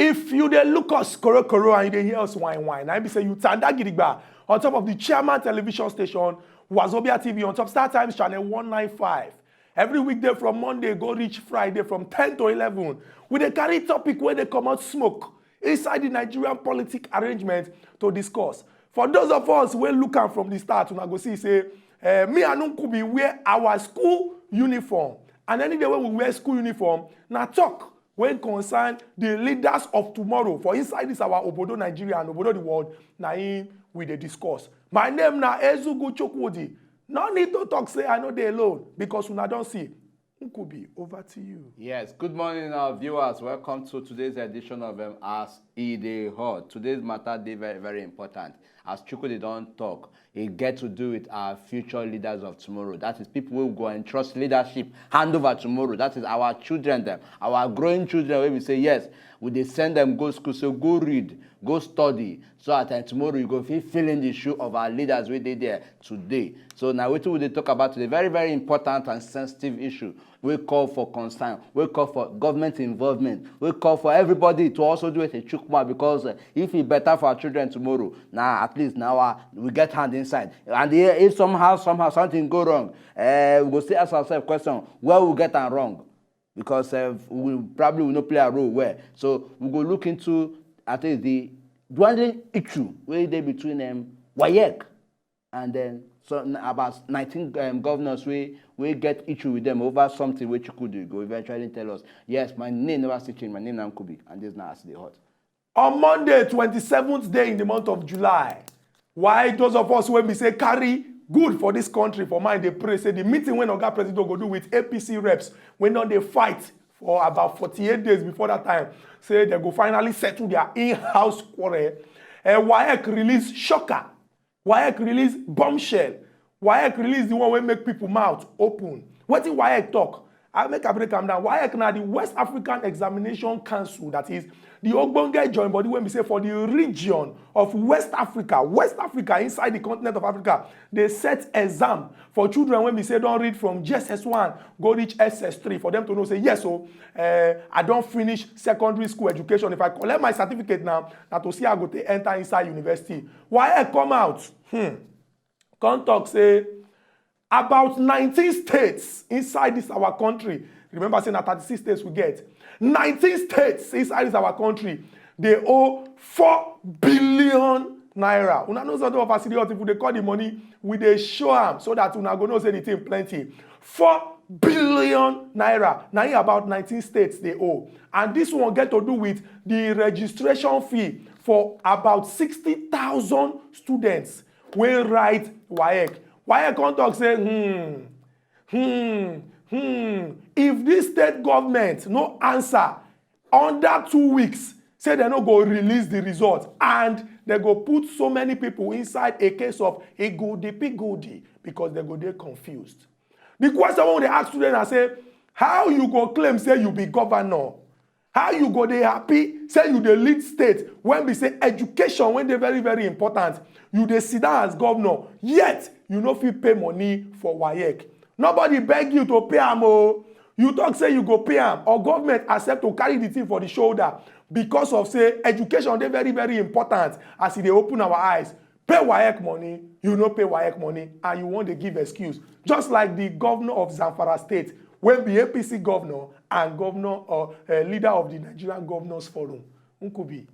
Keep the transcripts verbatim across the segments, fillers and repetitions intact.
If you dey look us korokoro and you dey hear us wine wine, I be say you tanda gidigba on top of the chairman television station, Wazobia T V, on top Star Times channel one nine five. Every weekday from Monday go reach Friday from ten to eleven, we dey carry topic wey dey comot smoke inside the Nigerian politic arrangement to discuss. For those of us wey look am from the start, una go see say, eh, me and Nkubi wear our school uniform, and any day wey we wear school uniform, na talk wey concern the leaders of tomorrow for inside this our obodo Nigeria and obodo the world, na im we dey discuss. My name na Ezugu Chukwudi. No need to talk say I no dey alone, because una don see. Nkubi, over to you. Yes, good morning, our viewers. Welcome to today's edition of um, As E Dey Hot. Today's matter dey very, very important. As Chukwudi don talk, e get to do with our future leaders of tomorrow. That is people wey go entrust leadership, hand over tomorrow. That is our children dem, our growing children wey we say yes, we dey send them go school, so go read, go study, so that uh, tomorrow you go fit fill in the shoe of our leaders wey dey there today. So now wetin we dey talk about today, very, very important and sensitive issue. We call for concern, we call for government involvement, we call for everybody to also do it a chukma, because uh, if e better for our children tomorrow, now at least now uh, we get hand inside. And if somehow, somehow something go wrong, uh, we go still ask ourselves question, where we get am wrong? Because uh, we probably will not play a role well. So we go look into, I think, the dwindling issue wey dey between um, WAEC and then so about nineteen um, governors wey wey get issue with them over something wey Chukwudi go eventually tell us. Yes, my name never still change. My name na Nkubi, and this na As E Dey Hot. On Monday, twenty-seventh day in the month of July, why those of us wey be say carry good for this country for mind dey pray say the meeting wey Oga President go do with A P C reps wey don dey fight for about forty-eight days before that time, say they go finally settle their in-house quarrel. Uh, WAEC release shocker. WAEC release bombshell. WAEC release the one wey make people mouth open. Wetin WAEC talk? I make I break am down. WAEC na the West African Examination Council, that is the ogbonge join body wey be say for the region of West Africa, West Africa inside the continent of Africa, dey set exam for children wey be say don read from G S S one go reach S S three for them to know say yes o, eh, I don finish secondary school education. If I collect my certificate now, na to see I go take enter inside university. WAEC come out, hmm, come talk say about nineteen states inside this our country. Remember say na thirty-six states we get. Nineteen states inside this our country dey owe four billion naira. Una know something of as e dey hot, if we dey call the money, we dey show am so that una go know say the thing plenty. Four billion naira. Na im about nineteen states dey owe. And this one get to do with the registration fee for about sixty thousand students wey write WAEC. WAEC come talk say, hmm, hmm, hmm, if this state government no answer under two weeks, say dem no go release the result, and dem go put so many people inside a case of igudi pigudi because dem go dey confused. The question wey we dey ask today na say, how you go claim say you be governor? How you go dey happy say you dey lead state when be say education wey dey very, very important, you dey sit down as governor, yet you no fit pay money for WAEC? Nobody beg you to pay am o. You talk say you go pay am, or government accept to carry the thing for the shoulder because of say education dey very, very important as e dey open our eyes. Pay WAEC money, you no pay WAEC money, and you wan dey give excuse. Just like the governor of Zamfara State, wey be A P C governor and governor or uh, leader of the Nigerian Governors Forum, Nkubi.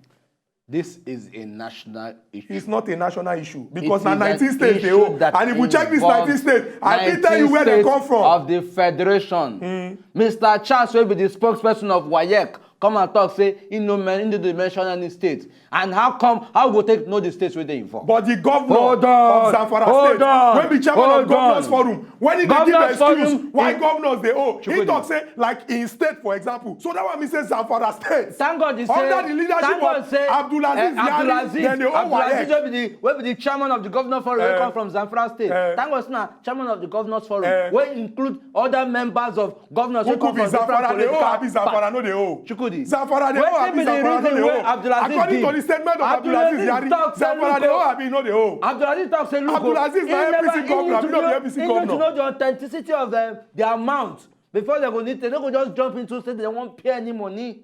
This is a national issue. It's not a national issue because na nineteen states dey owe. And if we check this nineteen states, I fit tell you where they come from. Of the federation. Mm. Mister Charles, wey be the spokesperson of WAEC, come and talk say he no men, he no dey mention any state. And how come, how go take know the states wey dey involved? But the governor Hold of on, Zamfara hold State, on, when be chairman of hold governors on. Forum, when he dey give Governors excuse Forum why is- governors dey owe, he Chukwudi. Talk say like in state, for example. So that one means say Zamfara State. Thank God he Under say, the leadership thank God of say, Abdulaziz eh, Yari, Abdulaziz, then they owe Abdulaziz WAEC. wey be the wey be the chairman of the governor Forum wey Eh. come from Zamfara State. Eh. Thank God say na chairman of the governors Forum Eh. wey include other members of governors wey Who come could be from different Zamfara dey political owe abi Zamfara party. No dey owe? Chukwudi. Zamfara dey owe Wetin abi be the Zamfara No reason dey wey owe? Abdulaziz According give? to the statement of Abdulaziz Abdulaziz Yari, talk say, Zamfara look dey o, owe abi no dey owe? Abdulaziz talk say, look o, Abdulaziz na he never- APC he governor, need abi to no be know- APC he need to governor? know the authenticity of um, the amount before they go need to, they go just jump into say they wan pay any money.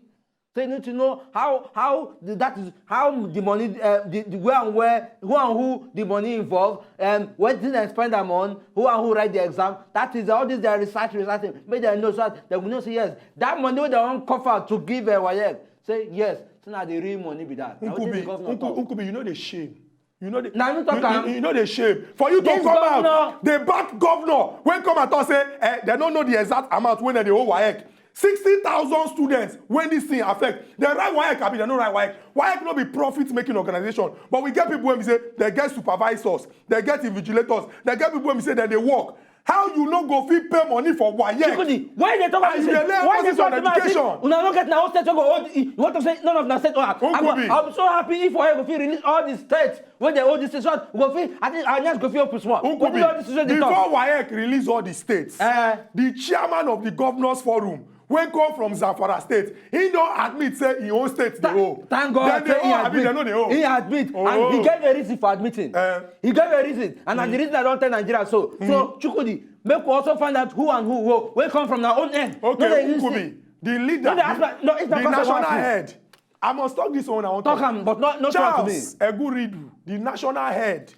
So you need to know how how the, that is how the money uh, the, the where and where who and who the money involve, um, where did they spend them on, who and who write the exam. That is all this their research research thing. Make them know so that they will know say yes, that money wey they wan cover to give uh, WAEC. Say yes, so na the real money be that. Na wetin the Nkubi, governor Nku- talk. Nkubi, you no dey shame. You no dey. Na me talk you, am. You, you no dey shame. For you to This come governor- out, they back governor. When come out talk say eh, they no know the exact amount when they owe WAEC. Sixty thousand students when this thing affect. They write WAEC abi they no write WAEC. WAEC no be profit making organization, but we get people wey be say they get supervisors, they get invigilators, they get people wey be say dem dey work. How you no go fit pay money for WAEC? Chukwudi, why they talk about And this? you dey lay Why they emphasis on talk about this? education. Una no get na own state wey go hold. You want to say none of na state? Oh, I'm, Nkubi. I'm so happy if WAEC go fit release all the states wey dey hold this state. So we go fit, I think our ears go fit open small. Wetin all this Nkubi, state dey talk? Before WAEC release all the states, Eh. the chairman of the governors forum wey come from Zamfara state, he don admit say him own state dey owe. Thank God Dem dey say he owe abi admit. Dem no dey owe? He admit, and Oh. He gave a reason for admitting. Eh. He gave a reason, and na the reason I don tell Nigeria so. So Chukwudi, make we also find out who and who owe. Wey come from na own end. Okay, No dey use Nkubi, it. The leader, No dey ask me, no, it's not the question national I ask you. Head. I must talk this one. I want Talk am, but no, no talk to me. Charles Eguridu, the national head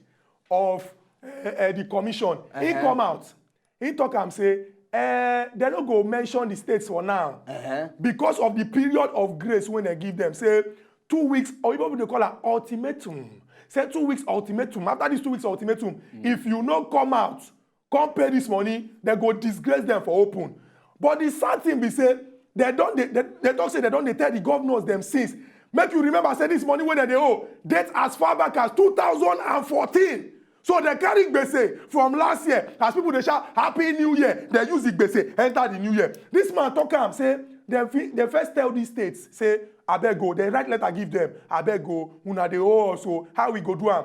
of uh, uh, the commission, he Uh-huh. come out. He talk am say uh, they no go mention the states for now Uh-huh. because of the period of grace when they give them. Say two weeks, or even they call it ultimatum. Say two weeks ultimatum. After these two weeks ultimatum, if you no come out, come pay this money, they go disgrace them for open. But the sad thing be say they don't they, they, they talk say they don't they tell the governors them since. Make you remember say this money when they owe date as far back as two thousand and fourteen. So they carry gbese from last year as people they shout happy new year. They use the gbese enter the new year. This man talk am say they fi- they first tell these states say abeg o, they write letter give them, abeg o, una dey owe us o, how we go do am?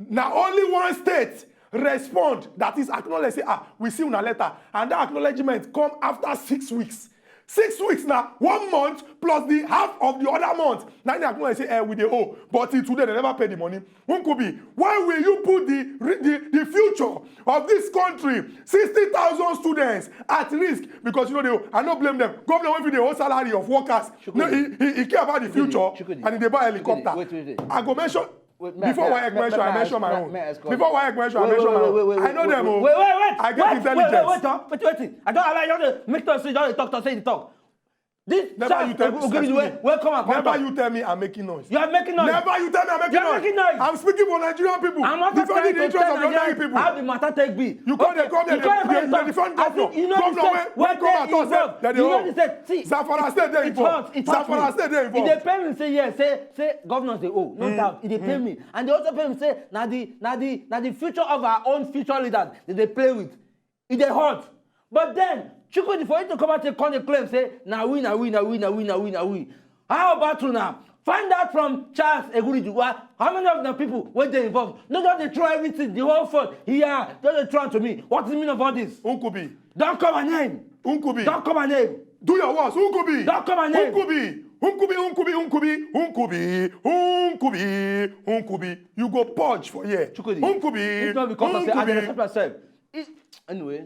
Na only one state respond, that is acknowledge say ah we see una letter, and that acknowledgement come after six weeks. Six weeks na one month plus the half of the other month. Na im acknowledge say eh we dey owe, but till today they never pay the money. Nkubi, why will you put the re- the, the future of this country, sixty thousand students at risk? Because you know they, I no blame them. Governor wey fit dey owe salary of workers, no, he, he, he care about the future Chukwudi, and he dey buy helicopter. Wait, wait, wait. I go mention Wait, may- before may- WAEC may- mention, I may- mention my may- own. may I ask Before WAEC mention, I mention my own. I know them. Oh. Wait, wait, wait. I get wait, intelligence. Wait, wait, wait, wait, wait. I don't allow you to make noise. You don't talk, talk, say you talk. This Never you tell me. Ogiri, wait, wait, come on, come Never on. You tell me I'm making noise. You are making noise. Never you tell me I'm making You are noise. Making noise. I'm speaking for Nigerian people. I'm also Defending trying the to interest tell of ordinary Nigerians people. How the matter take be. You come dey come dey You come dey dey talk. defend As governor. if you know the Governor state wey wey wey come out dey talk say involved. dem dey You know owe. the state. See, Zamfara State dey it hurts. involved. It hurts me. Zamfara State dey E dey involved. pain me say yes, say say governors dey owe, no doubt. E dey pain me, and dey also pain me say na the na the na the future of our own future leaders dem dey play with. E dey hurt. But then Chukwudi, for you to come out and come dey claim say na we, na we, na we, na we, na we, na we. How about una? Find out from Charles Eguriduwa how many of the people wey dey involved. No just dey throw everything, the whole fault here, just dey throw am to me. What is the meaning of all this? Nkubi. Don't call my name. Nkubi. Don't call my name. Do your worst. Nkubi. Don't call my name. Nkubi. Nkubi, Nkubi, Nkubi, Nkubi, Nkubi, Nkubi. You go purge for here. Chukwudi. Nkubi. If not because of say I dey Nkubi. Respect myself. It, anyway.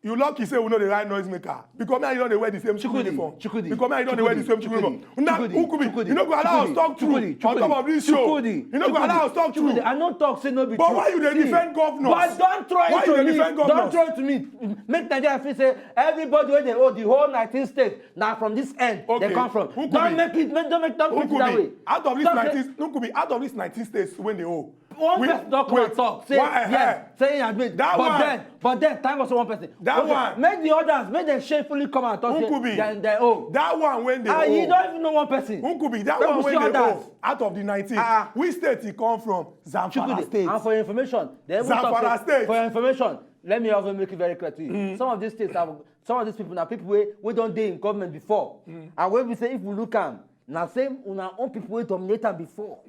You lucky say we no dey ride noise maker. Because me and you don dey wear the same school Chukwudi, uniform. Chukwudi, Because me and you don dey wear the same school Chukwudi, uniform. Una Chukwudi, Nkubi, Chukwudi, you no go allow us Chukwudi, talk true Chukwudi, on top of this show. Chukwudi, You no go Chukwudi, allow us talk Chukwudi, true. I no talk say no be But true. Why you dey See, defend governors? But don't throw Why it you to dey me. Defend Don't governors? Throw it to me. Make Nigeria feel say everybody wey dey owe the whole nineteen states na from this end Okay. They come from. Nkubi. Don't make it. Make, don't make. Don't put it that way. Nkubi, out of these Don't say- nineteen, Nkubi, out of these nineteen states wey dey owe, One person don come and talk, say, yes, say he admit. But then, but then, thank God say one person. That one. Make the others, make dem shamefully come and talk say dem, dem own. That one wey dey owe. And you don't even know one person. Nkubi, that one wey dey owe, out of the nineteen. Which state he come from? Zamfara State. And for your information, they even talk say, for your information, let me also make it very clear to you. Some of these states have, some of these people na people wey, wey don dey in government before. And wey be say if we look am, na same una own people wey dominate am before.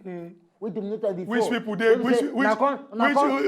Wey dominate am before. Which people dey, which, which, which, which, which, which people,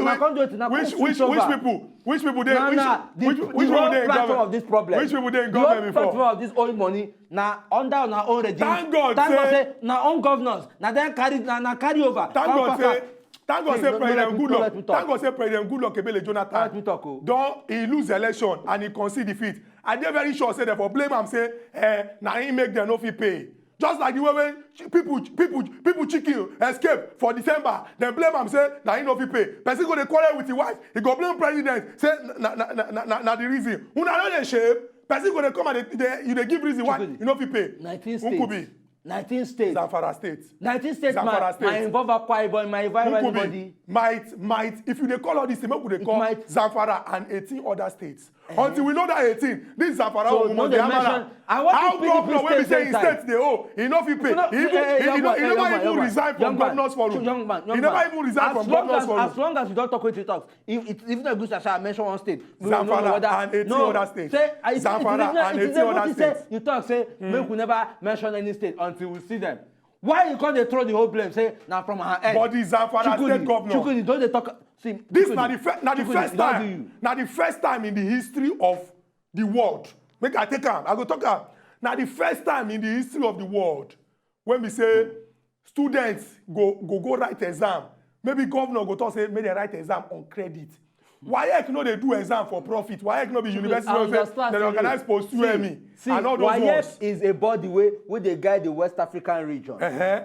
which, which, which people dey, which, which, which people dey in government? Which people dey in government before? Platform of this problem, which people dey in government before? Platform of this oil money na under una own regime. Thank God say na own governors, na dem carry, na, na carry over. Thank God say, thank God say President Goodluck, thank God say President Goodluck Ebele Jonathan don, he lose election and he concede defeat. I dey very sure say dem for blame am say, eh, na him make dem no fit pay. Just like the way when people, people, people chicken escape for December, dem blame am say na him no fit pay. Person go dey quarrel with him wife, he go blame president say na, na, na, na, na, na the reason. Una no dey shame. Person go dey come and dey, dey, you dey give reason why you no fit pay. Nineteen states. Nkubi. Nineteen states. Zamfara State. Nineteen states. Zamfara State. Might involve Akwa Ibom, might involve anybody. Might, might, if you dey call all this thing, make we dey call Zamfara and eighteen other states. Until we know that eighteen, this Zamfara woman dey hammer am. How governor wey be say him state dey owe, he no fit pay. He even, he, he no, he never even resign from governors forum. He never even resign from governors forum. As long as you don talk wetin you talk, if, if, if na good, I shall mention one state. Zamfara and eighteen other states. Zamfara and eighteen other states. You talk say make we never mention any state until we see them. Why you come dey throw the whole blame say na from her head? But the Zamfara state governor. Chukwudi, don dey talk. See, this na the fir-, na the first time, na the first time in the history of the world. Make I take am, I go talk am. Na the first time in the history of the world when we say students go, go, go write exam. Maybe governor go talk say make dem write exam on credit. WAEC no dey do exam for profit. WAEC no be university wey say dem organize post U M E and all those ones. WAEC is a body wey, wey dey guide the West African region.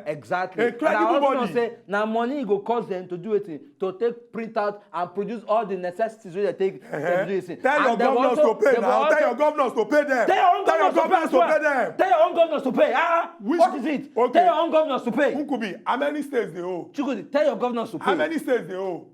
Exactly. A credible body. And I also know say na money e go cost them to do wetin? To take print out and produce all the necessities wey dem take, take do this thing. Tell your governors to pay now. Tell your governors to pay them. Tell your own governors to pay as well. Tell your own governors to pay. Ah, what is it? Tell your own governors to pay. Nkubi, how many states dey owe? Chukwudi, tell your governors to pay. How many states dey owe?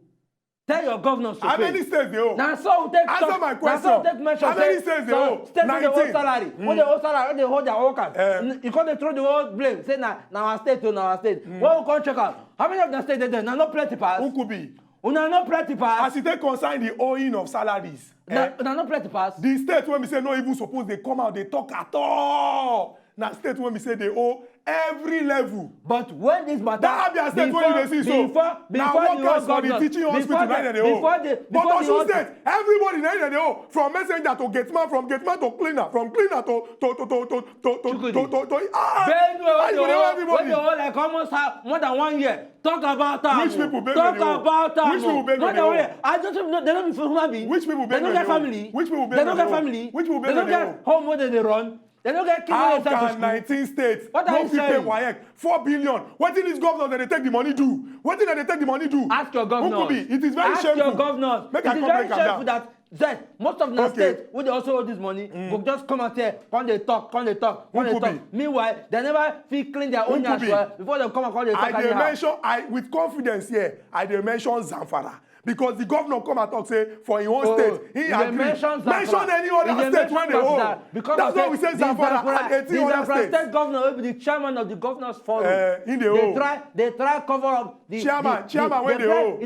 Tell your governors to pay. How many states dey owe? Na so we take talk. Answer my question. Na so we take mention. How many states dey owe? States wey dey owe salary, wey dey owe salary, wey dey hold their workers. You come dey throw the whole blame. Say na, na our state o, na our state. When we come check out, how many of the states dey there? Na no plenty pass. Nkubi. Una no plenty pass. As e take concern the owing of salaries, na, na no plenty pass. The state wey be say no even suppose dey come out dey talk at all. Na state wey be say dey owe every level. But when this matter, that Abia state wey you dey see so, before, na workers for the teaching hospital na dem dey owe. But Osun state, everybody na dem dey owe. From messenger to gate man, from gate man to cleaner, from cleaner to, to, to, to, to, to, to, to, ah, Benue wey dey owe, wey dey owe like almost more than one year. Talk about am. Which people Benue dey owe? Talk about am. Which people Benue dey owe? I just know they no be human being. Which people Benue dey owe? They no get family. Which people Benue dey owe? Which people Benue dey owe? They no get home wey dem dey run. They no get kids wey dey send to school. How can nineteen states no fit pay WAEC? Four billion. Wetin this governor dem dey take the money do? Wetin dem dey take the money do? Ask your governors. Nkubi, it is very shameful. Ask your governors. Make I come break am down. It is very shameful that Yes, most of the states wey dey also owe this money go just come out here, come dey talk, come dey talk, come dey talk. Meanwhile, they never fit clean their own yash well before they come and come dey talk anyhow. I dey mention, I, with confidence here, I dey mention Zamfara because the governor come and talk say for him own state, he agree. Mention any other state wey dey owe. That's why we say Zamfara and eighteen other states. The Zamfara state governor wey be the chairman of the governors forum, eh, he dey owe. They try, they try cover up The, chairman, the, chairman wey dey owe.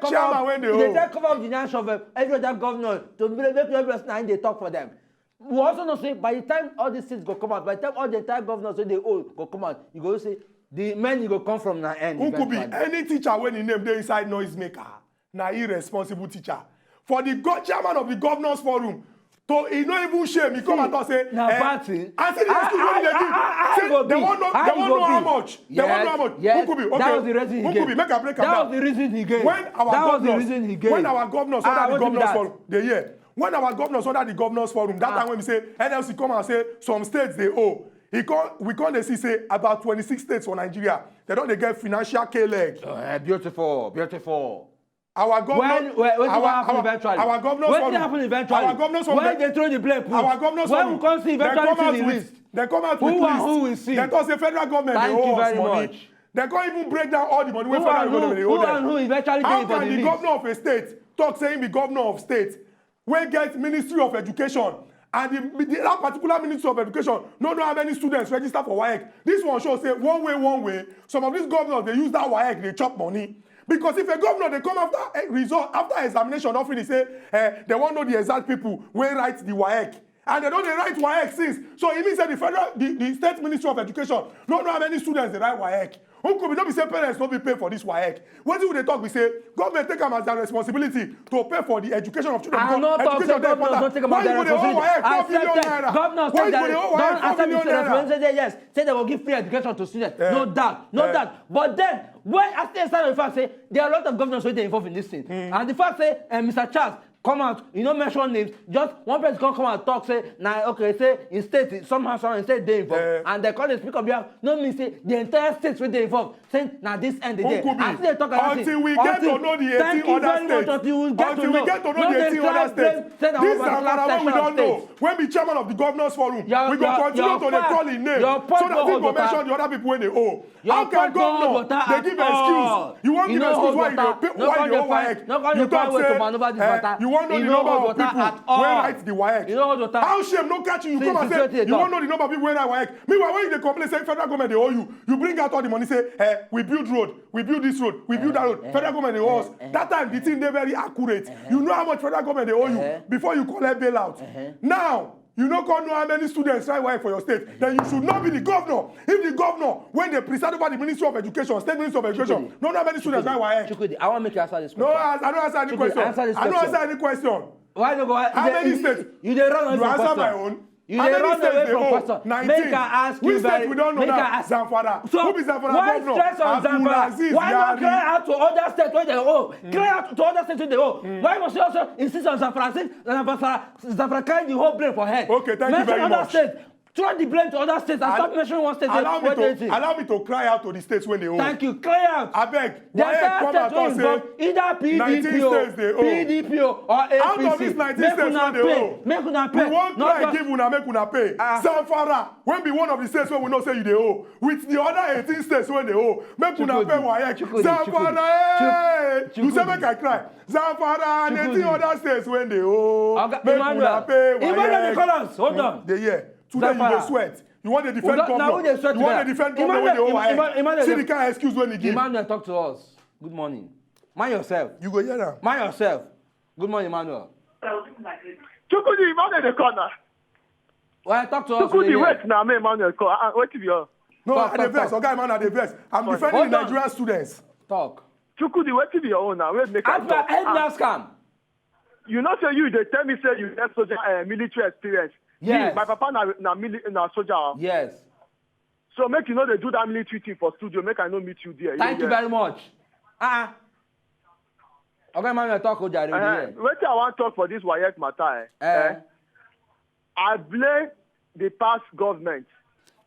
Chairman wey dey owe. They try cover up the nyash of, uh, every other governor to make, make every person na him dey talk for them. We also know say by the time all these things go come out, by the time all the entire governors wey dey owe go come out, you go say the men you go come from na end. Who could be eventually. Any teacher wey him name dey inside noise maker, na irresponsible teacher. For the go-, chairman of the governors forum to, he no even shame. He come and talk say, na bad thing. And see the excuse wey he dey give. Say they wan know, they wan know how much. They wan know how much. Yes, yes. Who could be? Okay. That was the reason he gave. Who could be? Make I break am down. That was the reason he gave. When our governors, when our governors under the governors forum, dey hear. When our governors under the governors forum, that time wey we say N L C come and say some states dey owe. He come, we come dey see say about twenty-six states for Nigeria, they don dey get financial K leg. Oh, eh, beautiful, beautiful. Our governor, when, when, wetin happen eventually? Our governor, wetin happen eventually? Our governor, when they throw the blame put, our governor, when we come see eventually see the list, they come out with list. Who will see? They talk say federal government dey owe us money. Thank you very much. They can't even break down all the money wey federal government dey owe them. Who and who eventually dey for the list? How can the governor of a state talk say he be governor of state wey get Ministry of Education, and the, the, that particular Ministry of Education no know how many students register for WAEC? This one show say one way, one way, some of these governors dey use that WAEC dey chop money. Because if a governor dey come after a result, after examination don finish, say, eh, they wan know the exact people wey write the WAEC. And they don dey write WAEC since. So e mean say the federal, the, the state Ministry of Education no know how many students dey write WAEC. Nkobi, no be say parents no fit pay for this WAEC. Wetin we dey talk be say government take am as their responsibility to pay for the education of children. I no talk say governors no take am as their responsibility. Why you go dey owe WAEC four billion naira? Governors take their, don accept the responsibility, say yes, say they go give free education to students. No doubt, no doubt. But then, when I still stand on the fact say there are a lot of governors wey dey involved in this thing. And the fact say, eh, Mister Charles, come out, you no mention names, just one person come, come out talk say, na, okay, say in state, somehow, somehow, in state dey involved, and they call the speaker behalf, no mean say the entire state wey dey involved, say na this end dey there. As they talk, until we get to know the eighteen other states, until we get to know the eighteen other states, this Zamfara wey we don know, wey be chairman of the governors forum, we go continue to dey call him name so that he go mention the other people wey dey owe. How can governor dey give excuse? You wan give excuse why you dey pay, why you dey owe WAEC? You talk say, eh, you wan know the number of people wey write the WAEC. How shame no catch you? You come and say you wan know the number of people wey write WAEC. Meanwhile, when you dey complain say federal government dey owe you, you bring out all the money, say, eh, we build road, we build this road, we build that road. Federal government dey owe us. That time the thing dey very accurate. You know how much federal government dey owe you before you collect bailout. Now you no come know how many students write WAEC for your state. Then you should not be the governor. If the governor wey dey preside over the Ministry of Education, state Ministry of Education, no know how many students write WAEC. Chukwudi, I wan make you answer this question. No, I, I no answer any question. Answer this question. I no answer any question. Why no go? How many states? You dey run away from question. You answer my own. You dey run away from question. How many states dey owe? Nineteen. Make I ask you. Which state we don know now? Zamfara. Who be Zamfara governor? Why stress on Zamfara? Why not cry out to other states wey dey owe? Cry out to other states wey dey owe. Why must you also insist on Zamfara? Zamfara, Zamfara carry the whole blame for head. Okay, thank you very much. Mention other states. Throw the blame to other states and stop mentioning one state wey dey owe. Allow me to cry out to the states wey dey owe. Thank you. Cry out. Abeg, WAEC come out talk say nineteen states dey owe. P D P o, or A P C. Out of these nineteen states wey dey owe, make una pay. We wan try give una, make una pay. Zamfara, wey be one of the states wey we know say you dey owe, with the other eighteen states wey dey owe, make una pay WAEC. Zamfara, eh! You say make I cry. Zamfara and eighteen other states wey dey owe, make una pay WAEC. Emmanuel dey call us. Hold on. Dey hear. Today you go sweat. You wan dey defend governor. You wan dey defend governor wey dey owe WAEC. See the kind of excuse wey he give. Emmanuel, talk to us. Good morning. Mind yourself. You go hear am. Mind yourself. Good morning, Emmanuel. Chukwudi, Emmanuel dey call na. Well, talk to us. Chukwudi, wait na, me Emmanuel call. Ah, wetin be your... No, I dey vex. Oga Emmanuel, I dey vex. I'm defending the Nigerian students. Talk. Chukwudi, wetin be your own now? Wait, make I talk. Help me ask am. You know say you dey tell me say you get soldier, eh, military experience. Yes. Me, my papa na, na mili-, na soldier. Yes. So make you no dey do that military thing for studio. Make I no meet you there. Thank you very much. Uh-uh. Oga Emmanuel, talk o jare. Wetin I wan talk for this WAEC matter, eh? Eh? I blame the past government.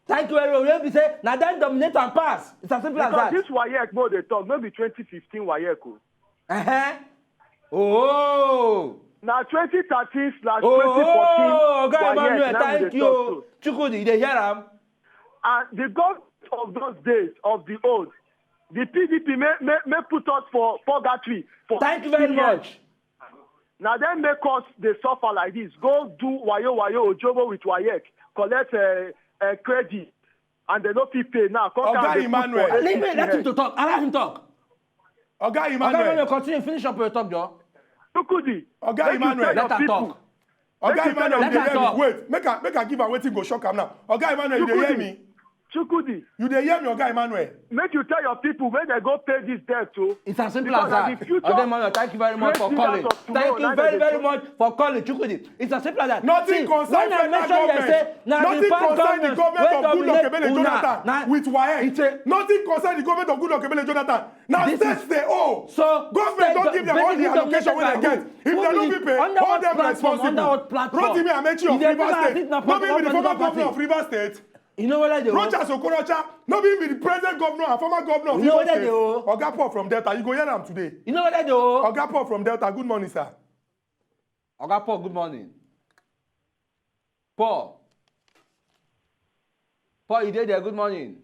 Thank you very much. Wey be say na dem dominate and pass. It's as simple as that. Because this WAEC wey dey talk, no be twenty fifteen WAEC o. Uh-huh. Oh. Na twenty thirteen slash twenty fourteen WAEC na we dey talk so. Oh, Oga Emmanuel, thank you. Chukwudi, you dey hear am? And the government of those days, of the old, the P D P may, may, may put us for purgatory for sixteen years. Thank you very much. Na dem make us dey suffer like this. Go do wayo wayo ojobo with WAEC, collect, eh, eh, credit, and they no fit pay now. Come carry put for Oga Emmanuel. Leave him, let him to talk. Allow him talk. Oga Emmanuel. Oga Emmanuel, continue. Finish up your talk, Joe. Chukwudi, Oga Emmanuel, let am talk. Oga Emmanuel, you dey hear me? Wait, make I, make I give am wetin go shock am now. Oga Emmanuel, you dey hear me? Chukwudi. You dey hear me, Oga Emmanuel? Make you tell your people make they go pay this debt o. It's as simple as that. Because na the future. Oga Emmanuel, thank you very much for calling. Thank you very, very much for calling, Chukwudi. It's as simple as that. Nothing concern federal government. Nothing concern the government of Goodluck Ebele Jonathan with WAEC. Nothing concern the government of Goodluck Ebele Jonathan. Na states dey owe. So government don give them all the allocation wey they get. If they no fit pay, hold them responsible. Rotimi Amaechi of Rivers State, no be him be the former governor of Rivers State? You know what I do? Rochas Okorocha, no be him be the present governor and former governor of Imo State? Oga Paul from Delta, you go hear am today. You know what I do? Oga Paul from Delta, good morning, sir. Oga Paul, good morning. Paul. Paul, you dey there? Good morning.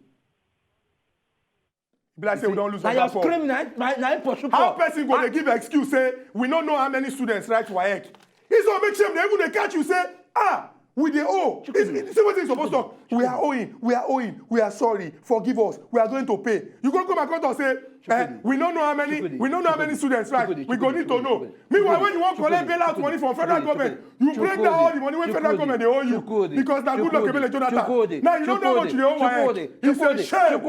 Be like say we don lose Oga Paul. Na your scream na na na pursue Paul. How person go dey give excuse say we no know how many students write WAEC? It's not make shame. They even dey catch you say, ah, we dey owe. It's, it's, see what is supposed to talk. We are owing. We are owing. We are sorry. Forgive us. We are going to pay. You go come and come talk say, eh, we no know how many. We no know how many students write. We go need to know. Meanwhile, when you wan collect bailout money from federal government, you break down all the money wey federal government dey owe you because na good luck Ebele Jonathan. Now you no know how much you dey owe WAEC. It's a shame.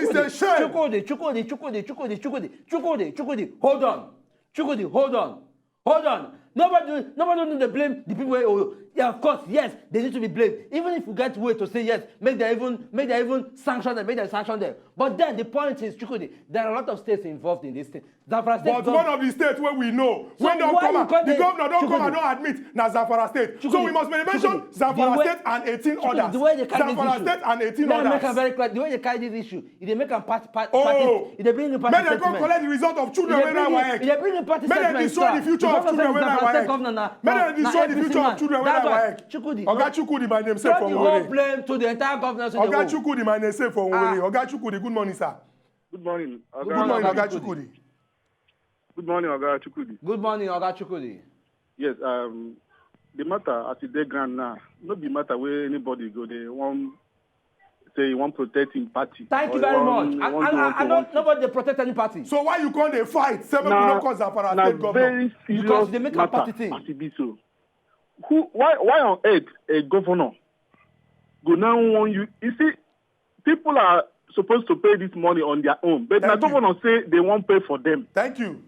It's a shame. Chukwudi, Chukwudi, Chukwudi, Chukwudi, Chukwudi, Chukwudi, Chukwudi, hold on. Chukwudi, hold on. Hold on. Nobody, nobody don't dey blame the people wey owe. Yeah, of course, yes, they need to be blamed. Even if we get way to say yes, make them even make them even sanction them, make them sanction them. But then the point is, Chukwudi, there are a lot of states involved in this thing. Zamfara State. But one of the states where we know, when don come out, the governor don come and don admit na Zamfara State. So we must mention Zamfara State and eighteen others. The way they carry this issue, Zamfara State and eighteen others. Make am very clear. The way they carry this issue, e dey make am part part. Oh, e dey bring new party sentiment. Make dem come collect the result of children wey write WAEC. E dey bring new party sentiment. Make dem destroy the future of children wey write WAEC. Make dem destroy the future of children wey write WAEC. Chukwudi, Oga Chukwudi, my name say for Owerri. Blame to the entire governor. Oga Chukwudi, my name say for Owerri. Oga Chukwudi, good morning, sir. Good morning. Good morning, Oga Chukwudi. Good morning, Oga Chukwudi. Good morning, Oga Chukwudi. Yes, um, the matter as e dey ground now, no be matter wey anybody go dey wan say he wan protect him party. Thank you very much. I, I, I don't, nobody dey protect any party. So why you come dey fight? Say make we no call Zamfara State governor. Because they make a party thing. As e be so. Who, why, why on earth a governor go now wan you? You see, people are supposed to pay this money on their own, but na governor say they wan pay for them. Thank you.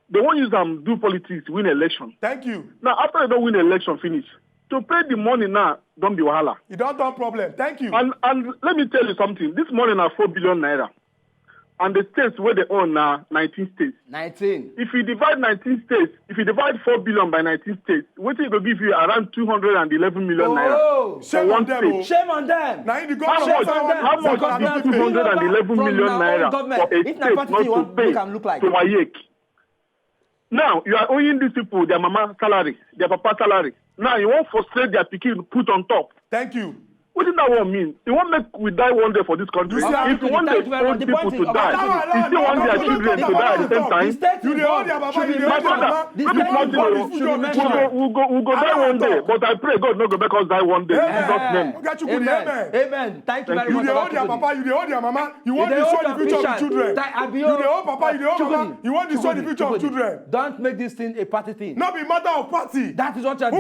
They wan use am do politics, win election. Thank you. Now, after they don win election finish, to pay the money now don be wahala. E don turn problem. Thank you. And and let me tell you something. This money na four billion naira. And the states wey they own na nineteen states. Nineteen. If you divide nineteen states, if you divide four billion by nineteen states, wetin e go give you around two hundred and eleven million naira. Oh, shame on them. Shame on them. How much, how much is two hundred and eleven million naira for a state not to pay to WAEC? Now, you are owing these people their mama salary, their papa salary. Now, you wan frustrate their pikin put on top. Thank you. Wetin that one mean? You wan make we die one day for this country? If one day old people to die, you still want their children to die at the same time? You dey owe their papa, you dey owe their mama. My brother, no be small thing o. We go, we go, we go die one day, but I pray God no go make us die one day in Jesus' name. Oga Chukwudi, amen. Amen. Thank you very much. You dey owe their papa, you dey owe their mama. You wan destroy the future of the children. You dey owe papa, you dey owe mama. You wan destroy the future of children. Don't make this thing a party thing. No be matter of party. That is what you are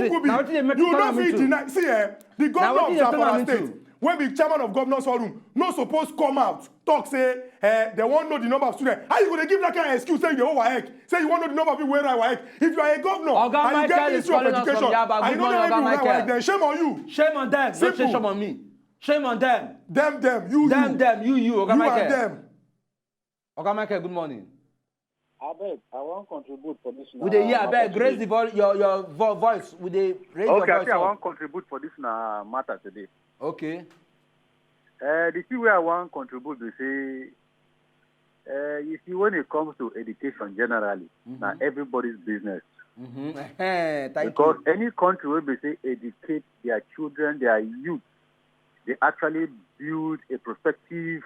doing. You no fit deny. See, eh, the governor of Zamfara State, wey be chairman of governors forum, no suppose come out talk say, eh, they wan know the number of students. How you go dey give that kind of excuse say you dey owe WAEC, say you wan know the number of people wey write WAEC? If you are a governor and you get Ministry of Education and you no know how many people write WAEC, then shame on you. Shame on them. No say shame on me. Shame on them. Them, them, you, you. Them, them, you, you. Oga Michael. You and them. Oga Michael, good morning. Abeg, I wan contribute for this. We dey hear, abeg, raise the vol your your vo voice. We dey raise your voice. Okay, I say I wan contribute for this na matter today. Okay. Uh, the thing wey I wan contribute be say, uh, you see, when it comes to education generally, na everybody's business. Mm-hmm. Thank you. Because any country wey be say educate their children, their youth, they actually build a prospective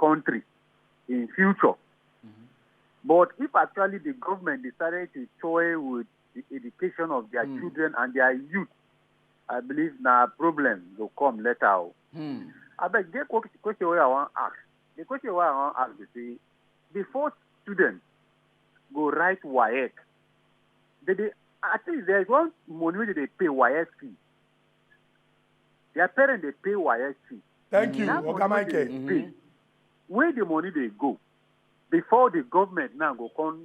country in future. Mm-hmm. But if actually the government decided to toy with the education of their children and their youth, I believe na problem go come later o. Hmm. Abeg, get que- question wey I wan ask. The question wey I wan ask be say, before students go write WAEC, they dey, at least there is one money wey they dey pay, WAEC fee. Their parents dey pay WAEC fee. Thank you, Oga Michael. Where the money dey go? Before the government now go come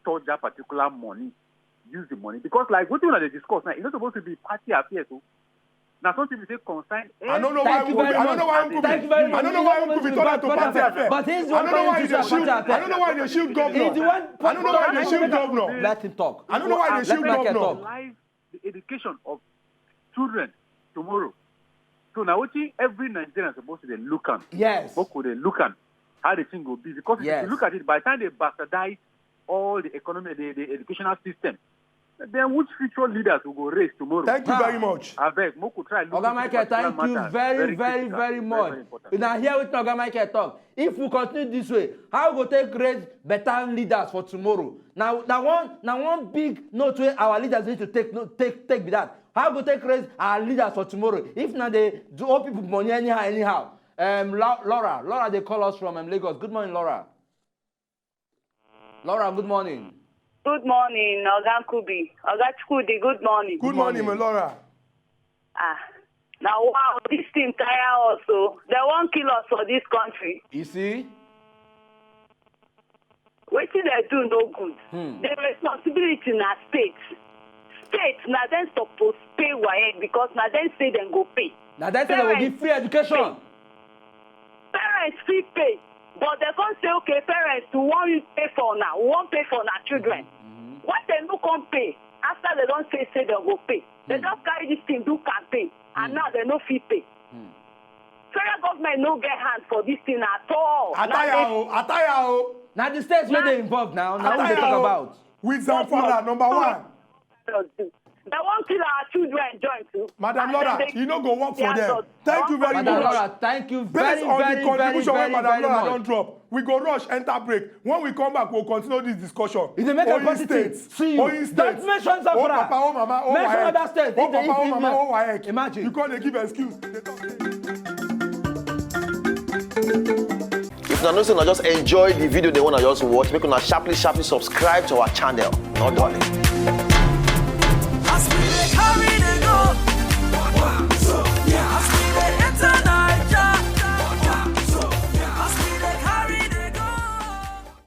touch that particular money, use the money. Because like wetin una dey discuss now, e no suppose to be party affairs o. Na something we say concern. I don't know why Uncle, I don't know why Uncle, I don't know why Uncle Victoria to party affair. But he's the one going to party affair. I don't know why they shield governor. He's the one. I don't know why they shield governor. Let him talk. I don't know why they shield governor. Life, the education of children tomorrow. So now wetin every Nigerian suppose to dey look am. Yes. Boko dey look am. How the thing go be? Because if you look at it, by the time they bastardize all the economy, the, the educational system, Then which future leaders we go raise tomorrow? Thank you very much. Abeg, make we try look into this particular matter. Oga Michael, thank you very, very, very much. Una hear wetin Oga Michael talk. If we continue this way, how we go take raise better leaders for tomorrow? Na na one na one big note wey our leaders need to take no, take take be that. How we go take raise our leaders for tomorrow? If na dey do owe people money anyhow anyhow. Um, Laura, Laura dey call us from um, Lagos. Good morning, Laura. Laura, good morning. Good morning, Oga Kubi. Oga Chukwudi, good morning. Good morning, my Laura. Ah, now wow, this thing tire us o. They wan kill us for this country. You see? Wetin they do no good. Hmm. The responsibility na state. State na dem suppose pay waec because na dem say dem go pay. Na dem say dem go give free education. Parents fit pay, but dem come say, okay, parents, we wan pay for una, we wan pay for una children. When dem no come pay, after dem don say say dem go pay, dem just carry this thing do campaign, and now dem no fit pay. Federal government no get hand for this thing at all. Ataya o, ataya o. Na the states wey dey involved now, na we dey talk about. With Zamfara, number one. They wan kill our children join too. Madam Laura, e no go work for them. Thank you very much. Madam Laura, thank you very, Based on the contribution wey Madam Laura don drop, we go rush enter break. When we come back, we go continue this discussion. You dey make am positive. See you. Don't mention Zamfara. Oh papa, oh mama, oh waec. Mention other states. Oh papa, oh mama, oh waec. Imagine. You come dey give excuse. If una know say una just enjoy the video dem wey una just watch, make una sharply sharply subscribe to our channel. No dulling.